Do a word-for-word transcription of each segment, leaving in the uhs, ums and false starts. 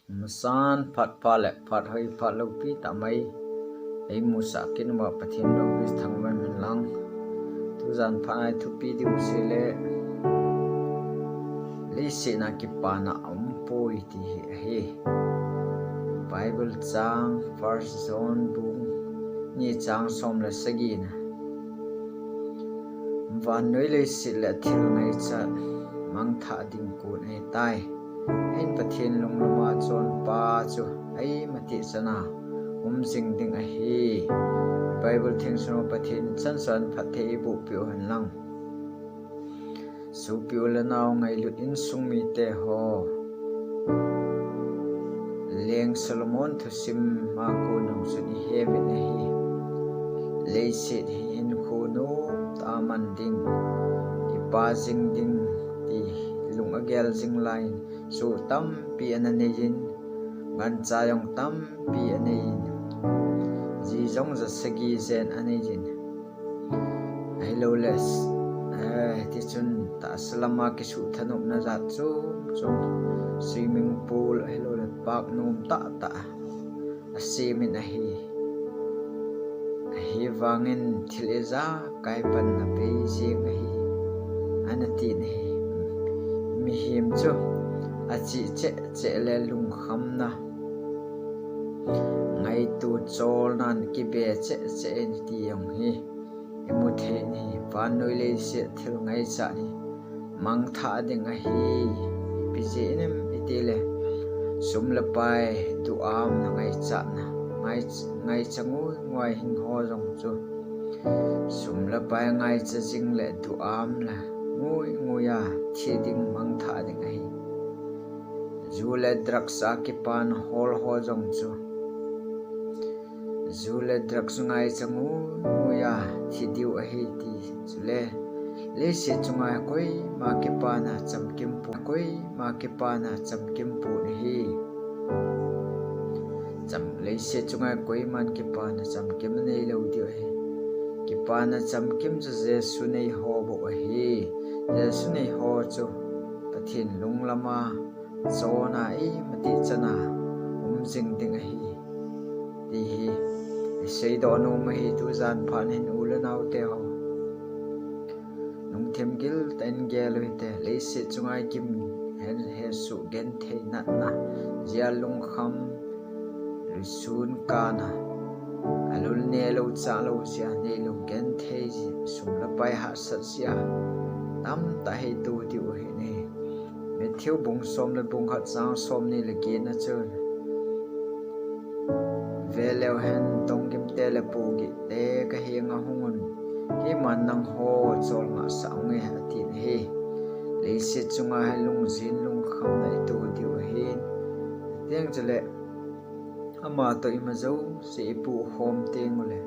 Masan phat pha le phat hoi phat loupi tah mai eimusah kit uva Pathen loupina thangvah in umhen lang. Tujan phat a ithupi diu chule, leiset a kipana aumpoi ti hi ahi. Bible chang First John bung ni chang som le sagi na. Vannoi leiset le thil ngaichat mangthah ding kon ahitai. Ahin Pathen lunglama chonpa chu eimatih chana um jing ding ahi. Bible thengsunga Pathen in chanchan phatthei eiboh peh u hen lang. Sopi u le nao ngailut insung mite ho, Leng Solomon thusim a kon jong chun ihet uvin ahi. Leiset hi hinkho nomtah a man ding, kipa jing ding ti lung agel jing lai in, soh tampi ana nei in, gancha jong tampi anei in, ji jong ja sagi jen anei in. Ahilouleh, eh, tichun tahsa lama kisuh thanopna jat chom chom, swimming pool, ahilouleh park nom tah tah asem in ahi. Ahivangin thil ijakai panna bei jeng ahi, ana tin ahi. Mihem chu achih cheh cheh le lungkhamna, ngaito cholnan kibe cheh cheh in ti jong hi imu thei in ahi. Vannoi leiset thil ngaichat hi mangthah ding ahi. Ipi jeh inem itile, sum le pai duhamna ngaichatna, ngai, ngaicha ngui ngui hing ho jong chu, sum le pai ngaicha jing le duhamna ngui ngui a thi ding mangthah ding ahi. Ju le drugs a kipana hol ho jong chu, ju le drugs ngaicha ngui ngui a thi diu ahi ti. Chule leiset chunga koima kipana chamkim pon, koima kipana chamkim pon ahi. Cham, leiset chunga koiman kipana chamkim anei lou diu ahi. Kipana chamkim chu Jesu nei ho bou ahi. Jesu nei ho chu Pathen lunglama chona eimatih chana um jing ding ahi ti hi iseidoh nom ahi. Tujan phat hin u le nao te ho, lungthim gil tah in gel u hite. Leiset chunga gim, he, hesoh, genthei, natna, jia, lungkham, luisun kana, alul nelou, chalou jia, neilou, genthei jia, sum le pai hahsat jia tamtah hi ito diu ahi ne. Matthew bung som le bung khat chang som ni le get na chun, ve leu hen, donggim te le pohgih te kahenga hung un, keiman nangho cholngah sah unge, atin ahi. Leiset chunga hi lungjin lungkhamna ito diu ahin, teng chule ama toh ima jouse ipoh khom teng ule,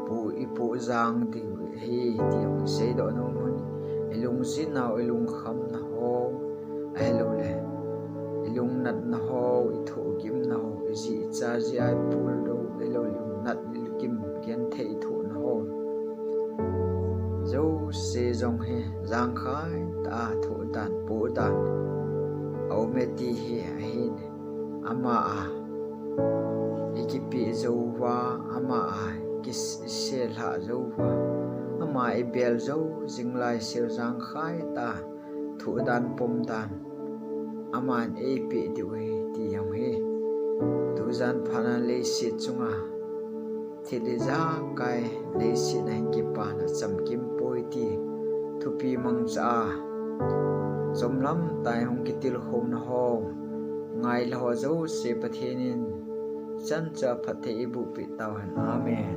poh, ipoh jang diu ahi ti jong iseidoh nom un. Ilungjinna u, ilungkhamna ho, ahilouleh ilungnatna ho, ithohgimna ho, ijih icha jeh a ipul lou, ilou lungnat, ilungkim, genthei ithohna ho jouse jong hi jangkhai tah a thoh dan, poh dan aume ti hi ahin. Ama a ikipeh jou uva, ama a kis-, iselhah jou uva, ama ibel jou jing lai seu jangkhai tah a thoh dan, pom dan aman eipeh diu ahi ti jong hi. Tujan phat a leiset chunga thil ijakai leiset a hin kipana chamkim poi ti thupi mangcha a, chomlam tah a hung kitilkhouna ho, ngailha ho jouse Pathen in chanchan phatthei eiboh peh tau hen. Amen.